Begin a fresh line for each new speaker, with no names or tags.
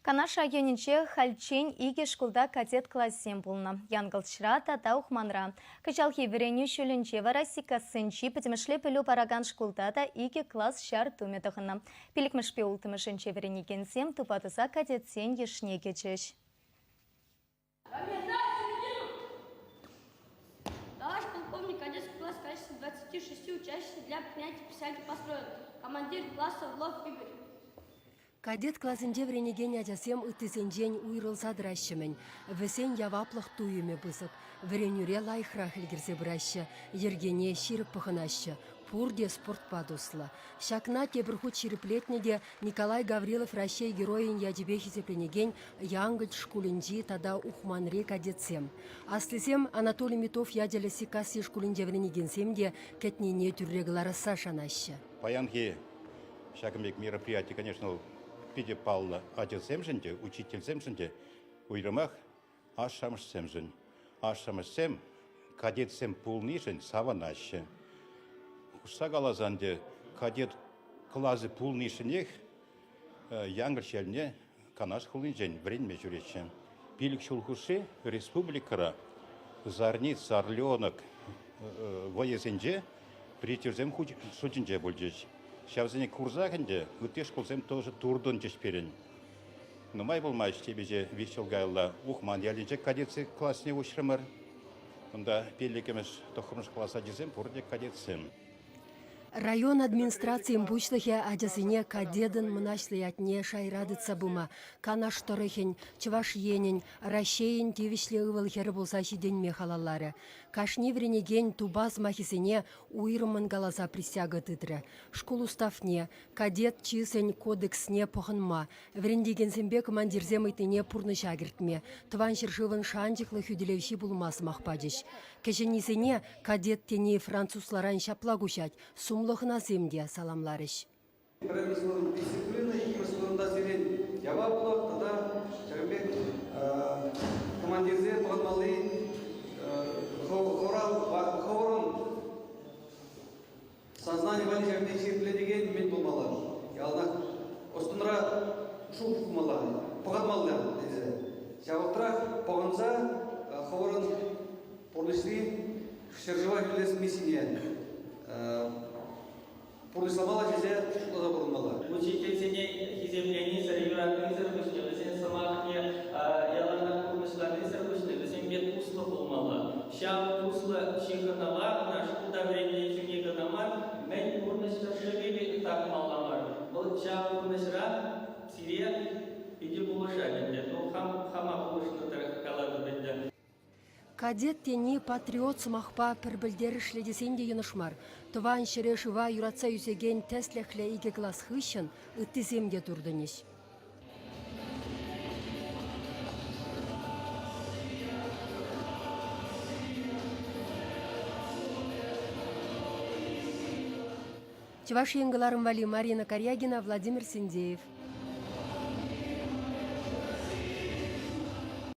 Канаш районӗнче хальччен икӗ шкулта кадет классем пулнӑ: Янкӑлчра тата Ухманра. Кӑҫалхи вӗренӳ ҫулӗнче вара Сиккассинчи пӗтӗмӗшле пӗлӳ паракан шкулта та икӗ класс ҫар тумӗ тӑхӑннӑ. Пиллӗкмӗшпе улттӑмӗшӗнче вӗренекенсем тупа туса кадетсен йышне кӗчӗҫ.
Товарищ полковник, кадетский класс в количестве 26 учащихся для принятия присяги построен. Командир класса Влов Игорь.
Кадет класӗнче вӗренекен ачасем ыттисенчен уйрӑлса тӑраҫҫӗ-мӗн. Вӗсен яваплӑх туйӑмӗ пысӑк, вӗренӳре лайӑхрах ӗлкӗрсе пыраҫҫӗ, йӗркене ҫирӗп пӑхӑнаҫҫӗ, пурте спортпа туслӑ. Ҫакна тепӗр хут ҫирӗплетнӗ те Николай Гаврилов Раҫҫей Геройӗн ячӗпе хисепленекен Янкӑлч шкулӗнчи тата Ухманри кадетсем. Аслисем Анатолий Митов ячӗллӗ Сиккасси шкулӗнче вӗренекенсем те кӗтнине тӳрре кӑларасса шанаҫҫӗ.
Паянхи ҫакӑн пек мероприяти, конечно, питӗ паллӑ ачасемшӗн те, учительсемшӗн те, уйрӑмах ашшӗ-амӑшсемшӗн. Ашшӗ-амӑшсем кадетсем пулнишӗн савӑнаҫҫӗ. Хушса каласан те, кадет класӗ пулнишӗнех Янкӑлч ялне Канаш хулинчен вӗренме ҫӳреҫҫӗ. Пилӗк ҫул хушши республикӑра Зарница, Орленок вӑйӑсенче призерсем шутӗнче пулчӗҫ. Ҫавсене курсах ӗнтӗ ытти шкулсем тоже туртӑнчӗҫ пирӗн. Нумай пулмасть темиҫе виҫ ҫул каялла Ухман ялӗнче кадетсен класне уҫрӑмӑр. Унта пиллӗкмӗш, тӑххӑрмӗш класс ачисем пурте кадетсем.
Район администрацийӗн пуҫлӑхӗ ачасене кадетӑн мӑнаҫлӑ ятне шайра тытса пыма, Канаш тӑрӑхӗн, Чӑваш Енӗн, Раҫҫейӗн тивӗҫлӗ ывӑл-хӗрӗ пулса ҫитӗнме халалларӗ. Кашни вӗренекен тупа сӑмахӗсене уйрӑммӑн каласа присяга тытрӗ. Шкул уставне, кадет чысӗн кодексне пӑхӑнма, вӗрентекенсемпе командирсем ыйтнине пурнӑҫа кӗртме, Тӑван ҫӗршывӑн шанчӑклӑ хӳтӗлевҫи пулма сӑмах пачӗҫ. Кӗҫӗннисене кадет тени французларан ҫапла куҫать, сумлӑ хӑнасем те саламларӗҫ.
Пӗрремӗш вырӑн дисциплина, иккӗмӗш вырӑнта сирӗн яваплӑх тата ҫакӑн пек командирсем пӑхӑнмалли хӑвӑрӑн Сознани валли ҫакӑн пек ҫирӗплетекен мӗн пулмалла? Яланах ӑс-тӑнра шухӑш пулмалла, пӑхӑнмалла тесе. Ҫав вӑхӑтрах пӑхӑнса хӑвӑрӑн пурнӑҫри ҫӗршыва хӳтӗлес миссине пурнӑҫламалла тесе шутласа пурӑнмалла.
Учительсене хисепленисӗр, юратнисӗр пуҫне, вӗсен сӑмахне яланах пурнӑҫланисӗр пуҫне вӗсемпе туслӑ пулмалла. Ҫав туслӑ ҫыхӑнӑва ӑна шкулта вӗреннӗ чухне кӑна мар, мӗн пурнӑҫ тӑршшӗпе татмалла мар. Вӑл ҫав пурнӑҫра сире питӗ пулӑшать ӗнтӗ. Ну, хам хама пулӑшнӑ тӑрӑх калатӑп ӗнтӗ.
Кадет тени патриот сӑмахпа пӗр пӗлтерӗшлӗ тесен те йӑнӑш мар. Тӑван ҫӗре-шыва юратса ӳсекен тӗслӗхлӗ икӗ класс хыҫҫӑн ыттисем те туртӑнӗҫ. Чӑваш Ен кӑларӑм валли Марина Карягина, Владимир Синдеев.